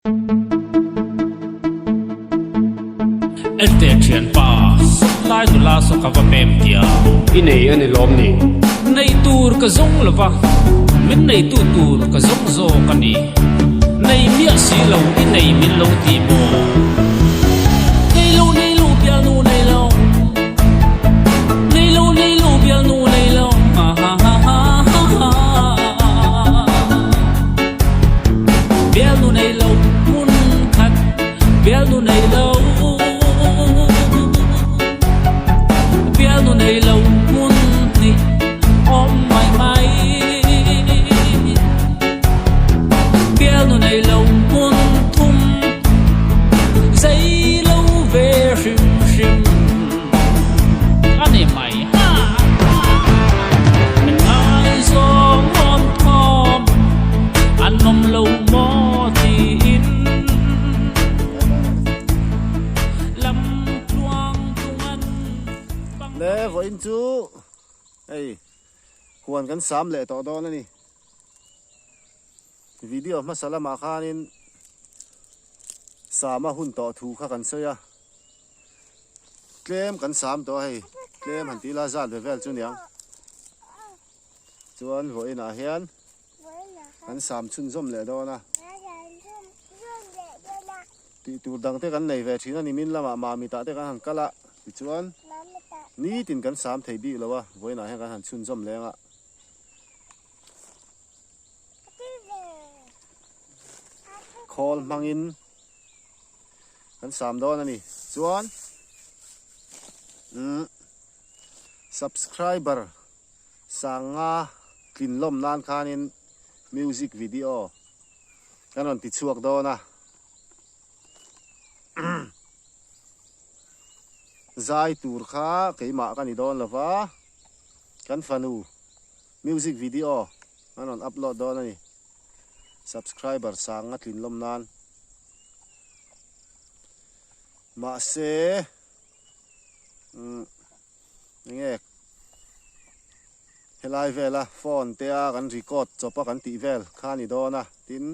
Enteh thianpa, sawtlai nula saw ka va pem tia. I nei a ni lawm ni? Nei tur ka zawng lo va, min neitu tur ka zawng zawk a ni. Nei miah si lo i nei min lo ti maw? Nei lo, nei lo, bialnu nei lo. Nei lo, nei lo, bialnu nei lo. Ha ha ha ha ha ha. Bialnu nei lo hmun khat, bialnu nei lo. Bialnu nei lo hmun hnih awm mai mai. Bialnu nei lo hmun thum zei lo ve hrim hrim a ni mai. Min ngaizawng awm thawm an awm lo maw tiin lam tluang tung an pang. Le vawiin chu hei huan kan sam leh tawh dawn a ni. Video hmasa lamah khanin sama hun tawh thu kha kan sawi a. Tlem kan sam tawh a hei, tlem han tih la zat ve vel chu niang. Chuan vawiinah hian kan sam chhunzawm leh dawn a. Tih tur dang te kan nei ve thin a ni, min lamah Mamitah te kan han kal a, tichuan nitin kan sam thei bik lo a, vawiinah hian kan han chhunzawm leng a. Khawl hmangin kan sam dawn a ni. Chuan umm subscriber sanga tlin lawm nan khanin music video kan rawn ti chhuak dawn a. Zai tur kha keimah ka ni dawn lova kan fanu Music video an rawn upload dawn a ni. Subscriber sang a tlin lawm nan. Mahse umm enge helai vela phone te a kan record chawp a kan tih vel kha a ni dawn a, tin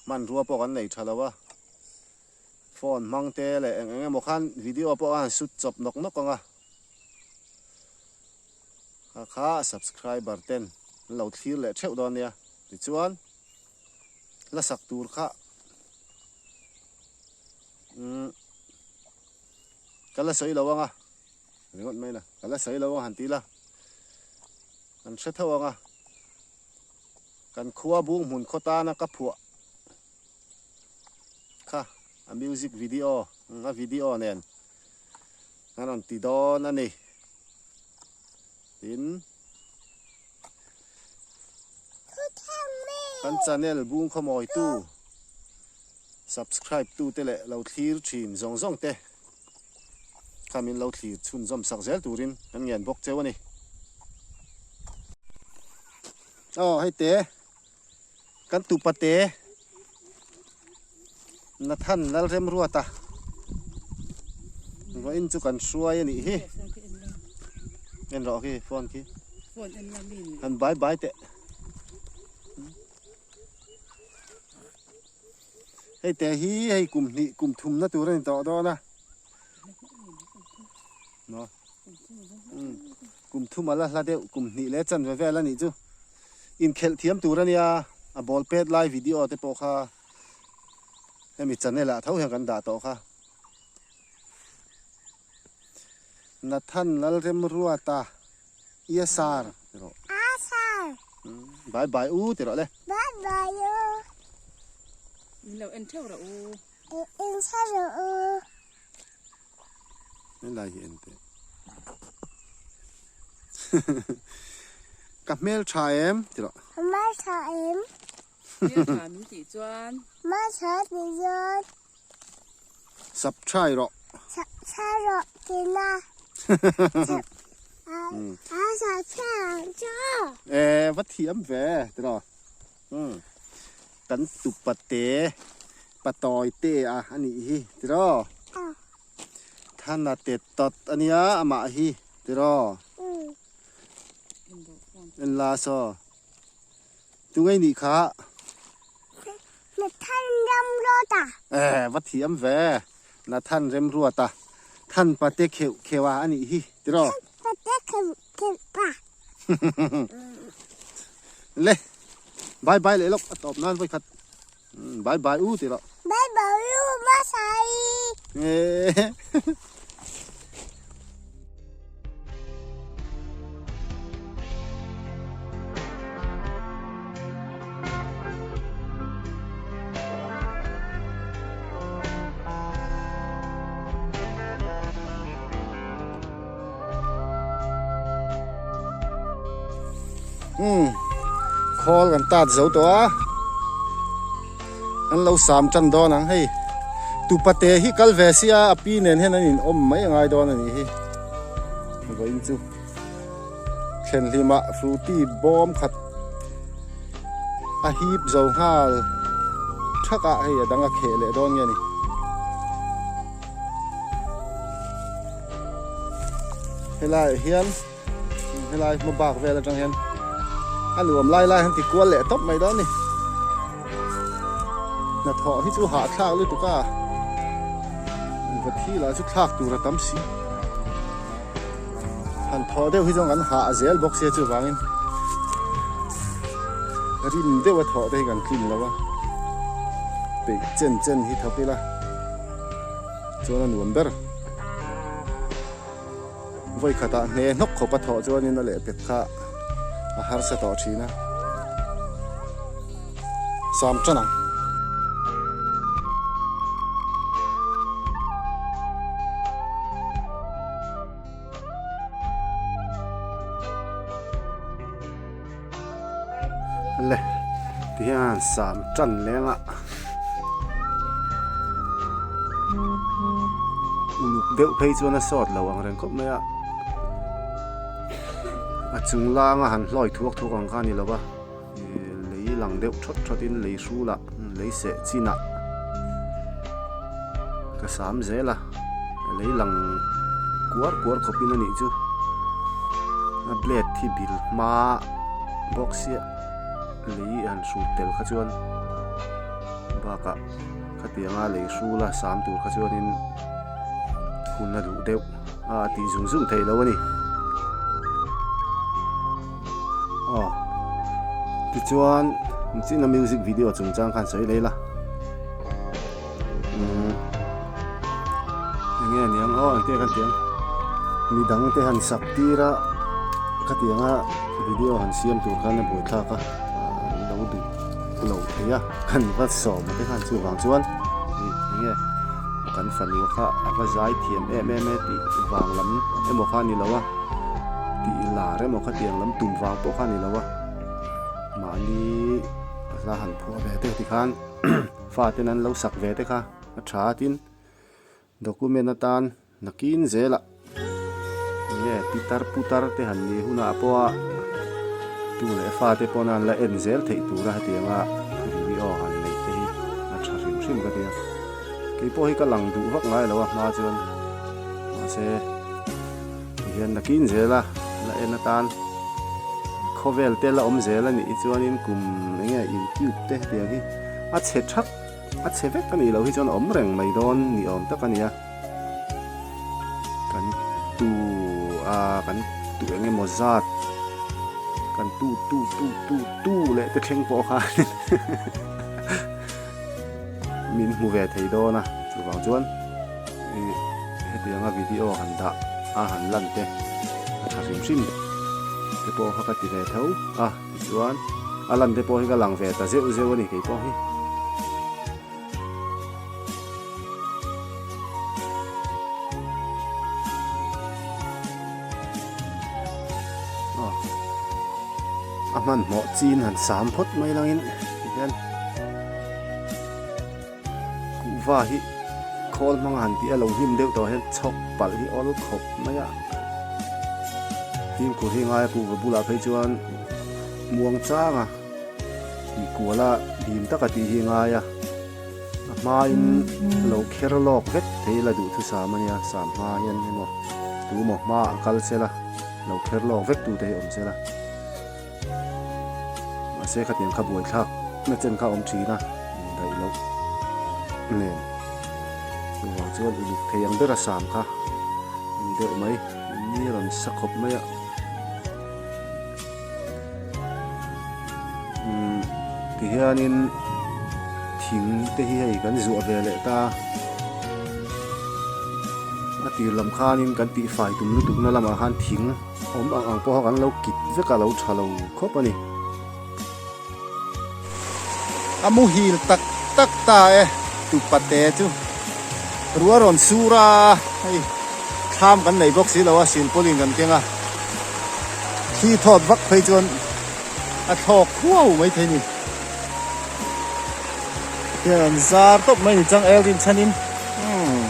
hmanrua pawh kan nei tha lo a. Phone hmang te leh eng eng emaw khan video pawh a han shoot chawp nawk nawk ang a. Kha kha subscriber ten an lo thlir leh theuh dawn nia. Tichuan hla sak tur kha umm ka la sawi lo ang a, ringawt mai la, ka la sawi lo ang han ti la, an hre tho ang a, kan khua bung hmun khaw tana ka phuah kha a music video a video nen an rawn ti dawn a ni. Tin, kan channel bung khawmawitu subscribe tu te leh lo thlir thin zawng zawng te kha min lo thlir chhunzawm sak zel turin kan ngen bawk cheu a ni. Aw hei te kan tupa te Nathan Lalremruata vawiin chu kan hruai a nih hi en rawh khi phone khi han bye bye teh hei te hi hei kum hnih kum thum na tur a ni tawh dawn a maw kum thum a la hla deuh kum hnih leh chanve vel a nih chu inkhelh thiam tur a nia a ball pet lai video te pawh kha hemi channel ah tho hian kan dah tawh kha Nathan Lalremruata Iasar ti rawh bye bye u ti rawh le bye bye u min lo en theuh rawh u en theuh rawh u Helai hi en teh. Ka hmel tha em ti rawh. Ka hmel tha em. Hmel tha min tih chuan. Hmel tha tih chuan. Sap thai rawh. Sap thai rawh ti na. A sap thai ang chu. E va thiam ve ti rawh. Kan tupa te patawi te a anih hi tiraw Thana te tawt ania amah hi tiraw en la saw tu ngei nih kha. Eh va thiam ve Nathan Remruata Than pate kheuh kheuh a anih hi tiraw. Than pate kheuh kheuh pa. Le bye bye leh lawk a tawp nan vawi khat bye bye u tih rawh. Bye bye u masai. Umm khawl kan tat zo tawh a an lo sam tan dawn ang hei tupate hi kal ve sia a pi nen hian an in awm mai a ngai dawn a nih hi vawiin chu thlenhlimah frooti bawm khat a hip zo nghal thak a hei a dang a kheh leh dawn nge ni. Helaiah hian helai hma bak vel atang hian a nuam lai lai han ti kual leh tawp mai dawn a ni. Hnathawh hi chu hahthlak lutuk a, va thi lah chu thlak tur a tam si. Han thawh deuh hi chuan kan hah zel bawk sia chuvangin rim deuh a thawh te hi kan tlin lo a, peih chen chen hi thawk ila chuan a nuam ber. Vawi khatah hne hnawk khawp a thawh chuanin a lehpek kha a harsa tawh thin a, Sam tan ang. Le ti hian sam tan leng a uluk deuh phei chuan a sawt lo ang reng khawp mai a a chung langa han hlawi thuak thuak ang kha a ni lo va. Lei lang deuh thawt thawt in lei hrulah lei seh chinah ka sam zel a lei lang kuar kuar khawp in a nih chu a blade hi bil hma bawk sia lei han hrut tel kha chuan bakah khatianga lei hrula sam tur kha chuanin hun a duh deuh a tih zung zung theih loh a ni. Aw tichuan china music video chungchang khan sawi leh ila umm eng nge niang aw engte khan tiang midang te han sak tir a khatianga video han siam tur khan a buaithlak a lo duh lo thei a kan va sawm te khan chuvang chuan ih eng nge kan fanu kha a va zai thiam em em e tih vang lam emaw kha a ni lo a. Tih lar emaw khatiang lam tum vang pawh kha a ni lo a, mahni hla han phuah ve te tikhan faten an lo sak ve te kha a tha a tin document atan nakin zelah nge pitar putar te han ni hunah pawha tu leh fate pawh an la en zel theih tura hetianga video han neih te hi a tha hrim hrim ka tia keipawh hi ka lang duh vak ngai lo a hma chuan mahse. Tihian nakin zel a, la en atan khawvel te la awm zel a nih hi chuanin kum eng nge youtube te hetiang hi a chhe thak a chhe vek a nih loh hi chuan a awm reng mai dawn ni awm tak a ni a. Kan tu a kan tu eng emaw zat kan tu tu tu tu tu leh te thleng pawh khan min hmu ve thei dawn a chuvang chuan ih hetianga video han dah a han lan te a tha hrim hrim te pawh kha ka ti ve tho a tichuan a lan te pawh hi ka lang ve ta zeuh zeuh a ni kei pawh hi. A hmanhmawh chin han sam phawt mai langin tihian kuhva hi khawl hmanga han tih a lo hnim deuh tawh hian chhawk palh hi awl khawp mai a fimkhur hi ngai a kuhva bulah phei chuan muang chang a tih kual a dim taka tih hi ngai a a hmain lo kher lawk vek thei la duhthusam a nia sam hma hian emaw tu maw hma a kal sela lo kher lawk vek tute hi awm sela. Mahse khatiang kha buaithlak na chen kha a awm thin a, daih loh nen chuvang chuan uluk thei ang ber a sam kha a ni deuh mai ni rawn sa khawp mai a umm tihianin thing te hi hei kan zuah ve leh ta a tir lam khanin kan tihfai tum lutuk na lamah khan thing awm ang ang pawh kha kan lo kit vek a lo tha lo khawp a ni. A muhil tak tak ta e tupate chu ruah rawn sur a hei thlam kan nei bawk si lo a silpawlin kan keng a thli thawt vak phei chuan a thlawk khuau mai thei a ni hian an zar tawp mai ni chang el rin chhanin umm.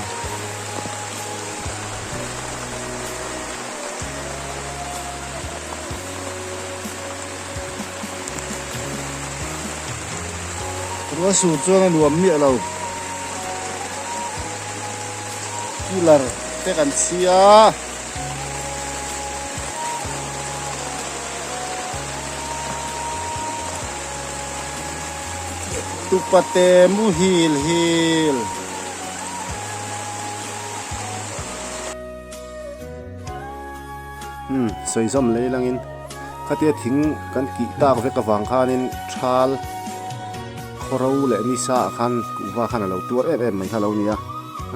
Ruah sur chuan a nuam miah lo. Pillar te kan chhia. Tupate muhil hil. Umm sawi zawm lei langin khatia thing kan kih tak vek avang khanin thal khawro leh nisa ah khan kuhva khan a lo tuar em em mai kha a lo ni a,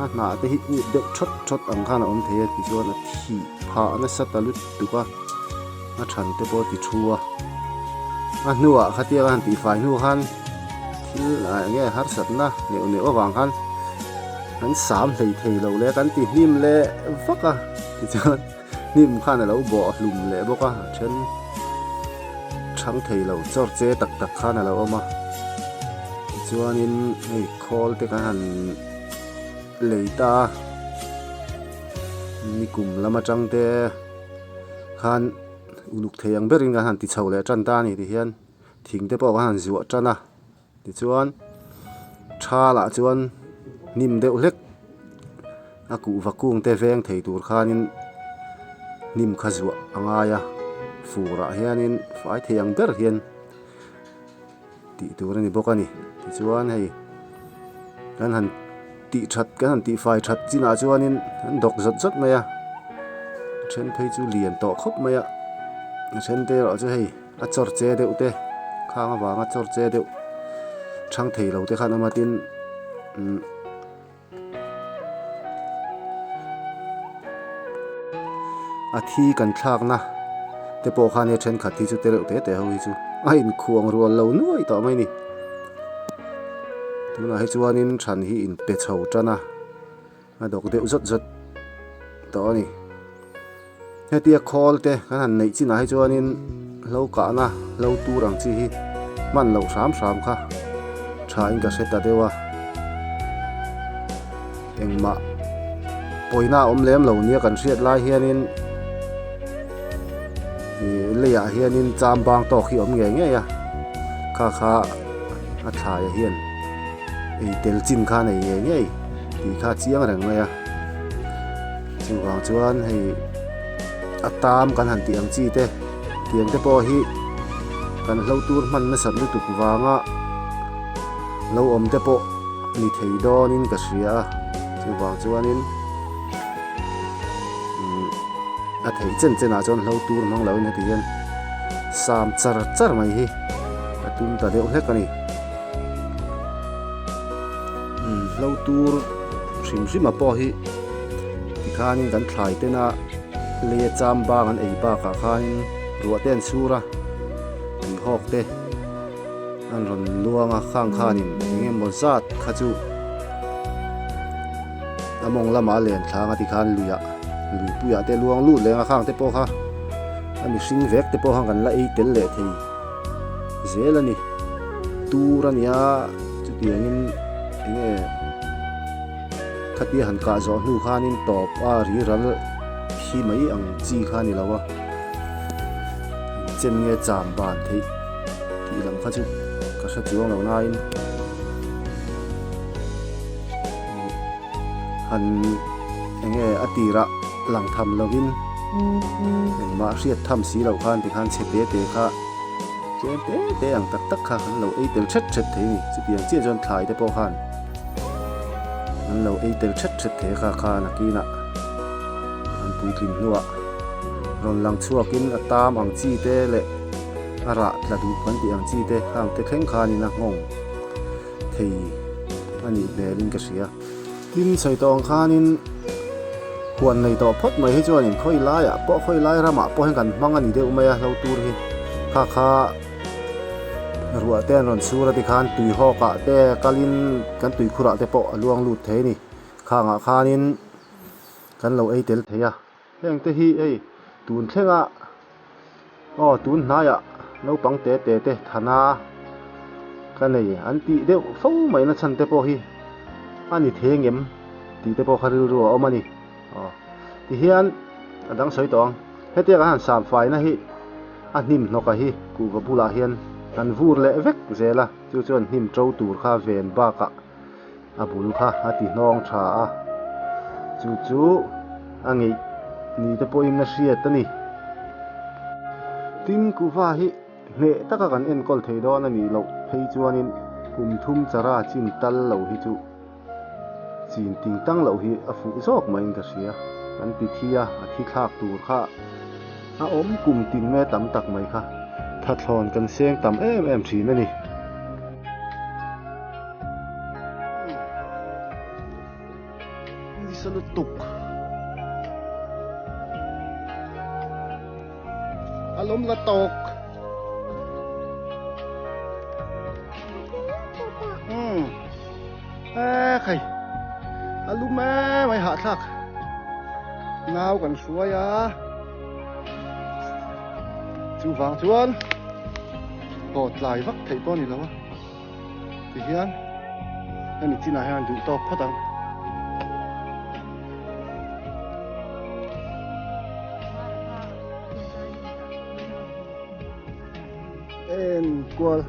a hnah te hi ut deuh thawt thawt ang khan a awm thei a tichuan a thih phah nasa ta lutuk a, a than te pawh a ti thu a, a hnuah khatia ka han tihfai hnu khan thil ah eng nge harsatna neuh neuh avang khan kan sam hlei thei lo leh kan ti hnim leh vak a tichuan hnim khan a lo bawh hlum leh bawk a a then thang thei lo chawr che tak tak khan a lo awm a tichuanin hei khawl te kan han lei ta a nikum lam atang te khan uluk thei ang berin kan han ti chho leh tan ta a ni tihian thing te pawh kan han zuah tan a. Tichuan thalah chuan hnim deuh hlek a kuhva kung te veng thei tur khanin hnim kha zuah a ngai a, furah hianin fai thei ang ber hian tih tur a ni bawk a ni. Tichuan hei kan han tih that kan han tih fai that chinah chuanin an dawk zawt zawt mai a, a then phei chu lian tawh khawp mai a, a then te erawh chu hei. A chawr che deuh te khang avanga chawr che deuh chhang thei lo te khan awm a tin umm a thi kan thlakna te pawh khan hei thenkhat hi chu te reuh te te ho hi chu a inkhuang rual lo nuai tawh mai a ni tunah hi chuanin than hi inpe chho tan a. A dawk deuh zawt zawt tawh a ni. Hetia khawl te kan han neih chinah hi chuanin hlo kahna hlo tur ang chi hi hman loh hram hram kha tha in ka hre ta deuh a. Engmah pawina a awm lem lo nia kan hriat lai hianin ih leiah hianin cham bang tawk hi a awm ngei ngei a kha kha a thlaiah hian. Ei tel chin kha nei ngei ngei tih kha a chiang reng mai a, chuvang chuan hei a tam kan han tih ang chi te tiang te pawh hi kan hlo tur hman nasat lutuk vanga lo awm te pawh ni thei dawnin ka hria a, chuvang chuanin umm a theih chen chenah chuan hlo tur hmang loin heti hian sam char char mai hi a tum ta deuh hlek a ni. Hlo tur hrim hrim a pawh hi tikhanin kan thlai tena lei a cham bang an ei bakah khanin ruah te an chhur a tuihawk te an rawn luang a khang khanin eng emaw zat kha chu a mawng lamah a len thlang a tikhan luiah luipuiah te luang lut leng a khang te pawh kha a mihring vek te pawh khan kan la ei tel leh thei. Zel a ni. Tur a nia chutiangin enge khatia han kah zawh hnu khanin tawp a ri ral thi mai ang chi kha a ni lo a, chen nge cham ban theih tih lam kha chu ka hre chuang lo nain han enge a tirah lang tham lovin engmah hriat tham si loh khan tikhan chhe te te kha tlem te te ang tak tak kha kan lo ei tel thet thet thei a ni. Chutiang chiah chuan thlai te pawh khan. An lo ei tel thet thet thei a kha kha nakinah an puitlin hnuah rawn lang chhuakin a tam ang chi te leh a rah tla duh kan tih ang chi te khang te thleng khanin a nghawng thei a nih hmelin ka hria. Tin, sawi tawh ang khanin huan nei tawh phawt mai hi chuanin khawi laiah pawh khawi lai ramah pawh hian kan hmang a ni deuh mai a hlo tur hi kha kha ruah te an rawn chhur a tikhan tui hawk ah te kalin kan tui khur ah te pawh a luang lut thei a ni khang ah khanin kan lo ei tel thei a heng te hi hei tun thleng ah aw tun hnaiah naupang te te te thana ka nei an tih deuh fo mai na chhan te pawh hi a ni thei ngem tih te pawh kha rilru a awm a ni aw tihian a dang sawi tawh ang hetiang an han sam faina hi a hnim hnawk a hi kuhva bulah hian an vur leh vek zel a chu chuan hnim to tur kha ven bakah a bul kha a ti hnawng tha a, chu chu a ngeih ni te pawhin a hriat a ni. Tin, kuhva hi hneh taka kan enkawl thei dawn a nih loh phei chuanin kum thum chara chin tal lo hi chu chin ting tang loh hi a fuh zawk maiin ka hria. Kan ti thi a, a thi thlak tur kha a awm kum tin me tam tak mai kha thathlawn kan seng tam em em thin a ni. Nisa lutuk a lawm la tawk umm e khai a lum em mai hahthlak nau kan hruai a chuvang chuan haw tlai vak theih pawh a ni lo a. Tihian hemi chinah hian duh tawk phawt ang. En kual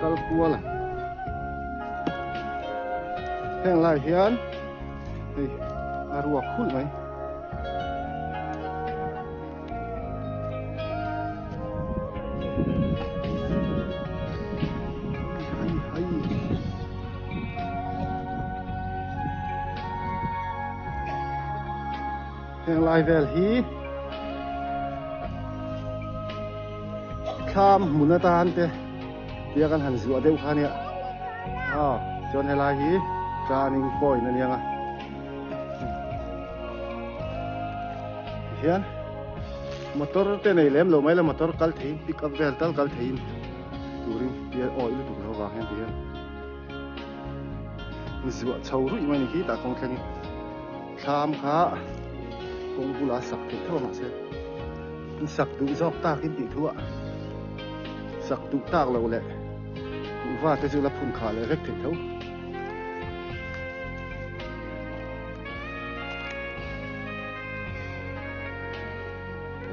kal kual a heng lai hian hei a ruak khulh mai. Heng lai vel hi thlam hmun atan te tia kan han zuah deuh kha ania aw chuan helai hi turning point ania nga. Tihian motor te nei lem lo mai la motor kal theiin pick up vel tal kal theiin turin tia awih lutuk lo vang hian tihian zuah chho ruih mai ni khi tah kawng thlengin thlam kha kawng bulah sak theih tho a mahse in sak duh zawk takin tih thu ah sak duh tak lo leh kuhva te chu la phun khah leh vek theih tho.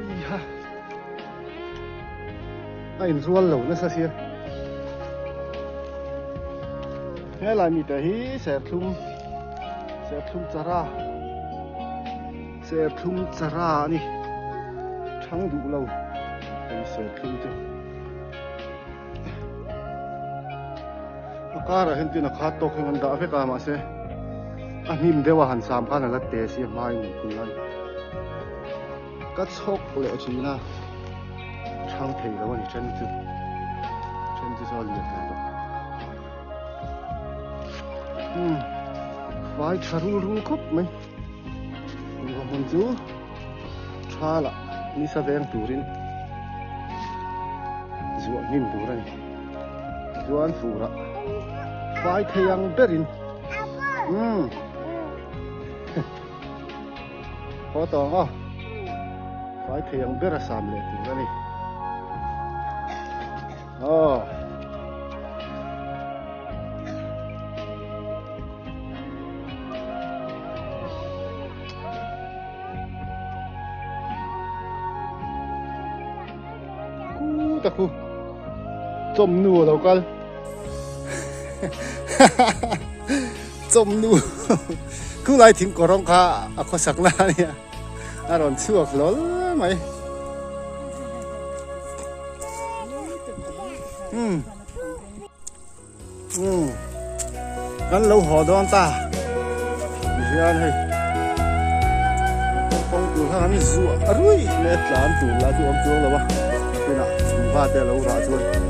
Heiha a inrual lo nasa sia helai mite hi serthlum serthlum chara serthlum chara a ni thang duh lo hei serthlum chu. A karah hian tin a khat tawk hian an dah vek a mahse a hnim deuh a han sam khan a la te si a hmain an phun lai ka chhawk leh thin a thang thei lo a ni then chu then chu chuan lian thei tawh umm fai tha rul rul khawp mai kuhva hmun chu tha lah nisa veng turin zuah hnim tur a ni. Chuan furah fai thei ang berin umm haw tawh ang aw fai thei ang ber a sam leh tur a ni aw. Khu ta khu chawmnu a lo kal chawmnu khu lai thing kawr rawng kha a khawsak na a nia a rawn chhuak hlawl mai umm. Umm kan lo haw dawn ta tihian hei kawng tur kha kan zuah ruih mai a tlan tur lah chu awm chuang lo a tunah kuhva te a lo rah chuan.